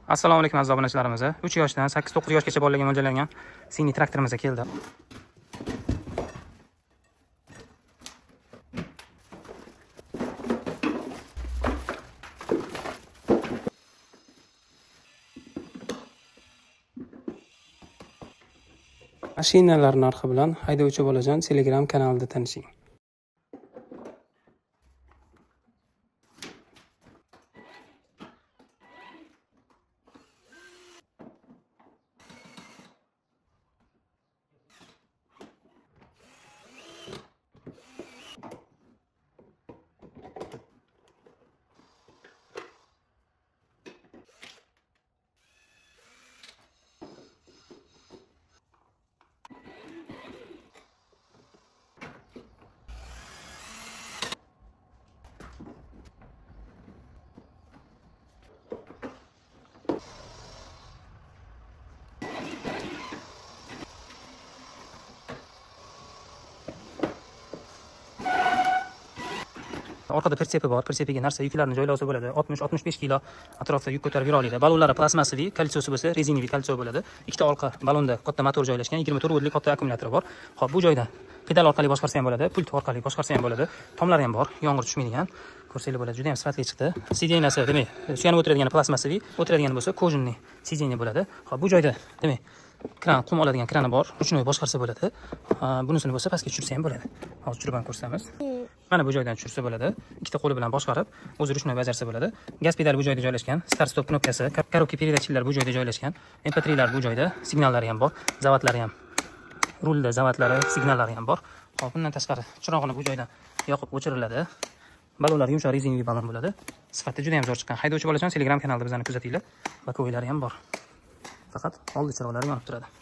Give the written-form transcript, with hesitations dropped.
Assalomu alaykum aziz obunachilarimiz. 3 yoshdan 8-9 yoshgacha bolalarga mo'ljallangan Sini traktorimiz keldi. Mashinalar narxi bilan haydovchi bolajon Telegram kanalida tanishing. Orqada pritsepi bor. Pritsepiga narsa yuklarni joylasa bo'ladi. 60-65 kilo atrofda yuk ko'tarib yura oladi. Ballonlari plastmassaviy, koltsosi bo'lsa rezinaviy koltso bo'ladi. Ikkita orqa ballonda katta motor joylashgan, 24 voltlik katta akkumulyatori bor. Xo'p, bu joyda pedal orqali boshqarsa ham bo'ladi, pult orqali boshqarsa ham bo'ladi. Tomlari ham bor, yomg'ir tushmaydigan. Ko'rsanglar bo'ladi, juda ham sifatli chiqdi. Sideniyasi, demak, suyanib o'tiradigan plastmassaviy, o'tiradigan bo'lsa kojinli sideniya bo'ladi. Xo'p, bu joyda demak, kran, qum oladigan krani bor, ruchnoy boshqarsa bo'ladi. Bunisini bo'lsa pastga tushirsa ham bo'ladi. Hozir tushirib ham ko'rsamiz. Mana bu joydan tushirsa bo'ladi. Ikkita qo'li bilan boshqarib, o'zi ruchnoy bajarsa bo'ladi. Gaz pedali bu joyda joylashgan, start stop knopkasi, korobka peredachilar bu joyda joylashgan, MP3lar bu joyda, signallari ham bor, zavatlari ham. Rulda zavatlari, signallari ham bor. Xo'p, bundan tashqari chirog'ini bu joydan yoqib o'chiriladi. Ballonlar yumshoq rezinaviy ballon bo'ladi. Sifati juda ham zo'r chiqqan. Haydovchi bolajon Telegram kanalida bizani kuzatinglar. Bakovilari ham bor. Faqat oldi chiroqlari yonib turadi.